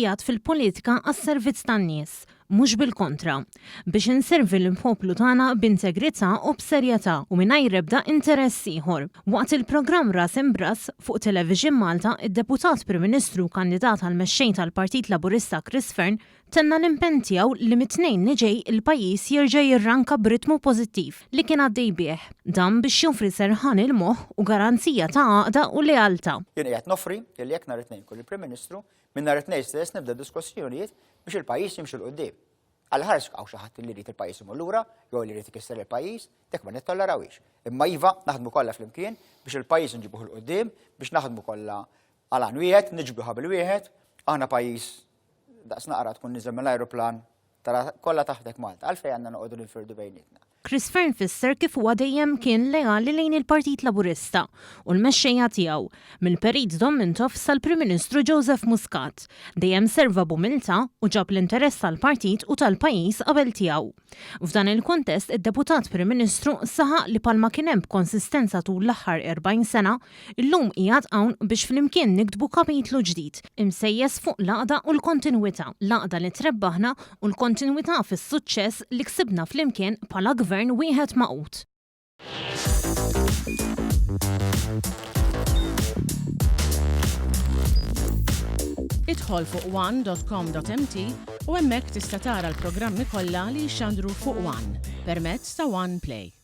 qiegħed fil-politika għas-servizz tan-nies, mhux bil-kontra. Biex inservi lill-poplu tagħna b'integrità u b'serjetà u mingħajr ebda interess ieħor. Waqt il-programm Ras Imb'Ras fuq Television Malta, id-Deputat Prim Ministru u kandidat għal Mexxej tal-Partit Laburista Chris Fearne tenna l-impenn tiegħu li mit-Tnejn li ġej il-pajjiż jerġa' jirranka b'ritmu pożittiv li kien għaddej bih. Dan biex joffri serħan il-moħħ u garanzija ta' għaqda u lealtà. Jien qiegħed noffri li jekk nhar it-Tnejn nkun il-Prim Ministru, minn nhar it-Tnejn stess nibda diskussjonijiet biex il-pajjiż jimxi 'l quddiem. Alla ħares hawn xi ħadd li jrid il-pajjiż imur lura jew li jrid ikisser il-pajjiż, dik ma nittollerawhiex. Imma iva, naħdmu kollha flimkien biex il-pajjiż nġibuh 'il quddiem, biex naħdmu kollha għal għan wieħed, niġbdu ħabel wieħed, aħna pajjiż daqs naqra tkun niżel mill-ajruplan tara kollha taħtek Malta, għalfejn għandna noqogħdu ninfirdu bejnietna. Chris Fearne fisser kif huwa dejjem kien leali lejn il-Partit Laburista u l-mexxejja tiegħu, mill-Perit Dom Mintoff sal-Prim Ministru Joseph Muscat. Dejjem serva b'umiltà u ġab l-interess tal-partit u tal-pajjiż qabel tiegħu. F'dan il-kuntest, id-Deputat Prim Ministru saħaq li bħalma kien hemm b'konsistenza tul l-aħħar 40 sena, Illum qiegħed hawn biex flimkien niktbu kapitlu ġdid, imsejjes fuq l-għaqda u l-kontinwità, l-għaqda li trebbaħna u l-kontinwità fis-suċċess li ksibna flimkien bħala Gvern wieħed magħqud. Idħol fuq one dot com dot mt u hemmhekk tista' tara l-programmi kollha li jixxandru fuq one permezz ta' One Play.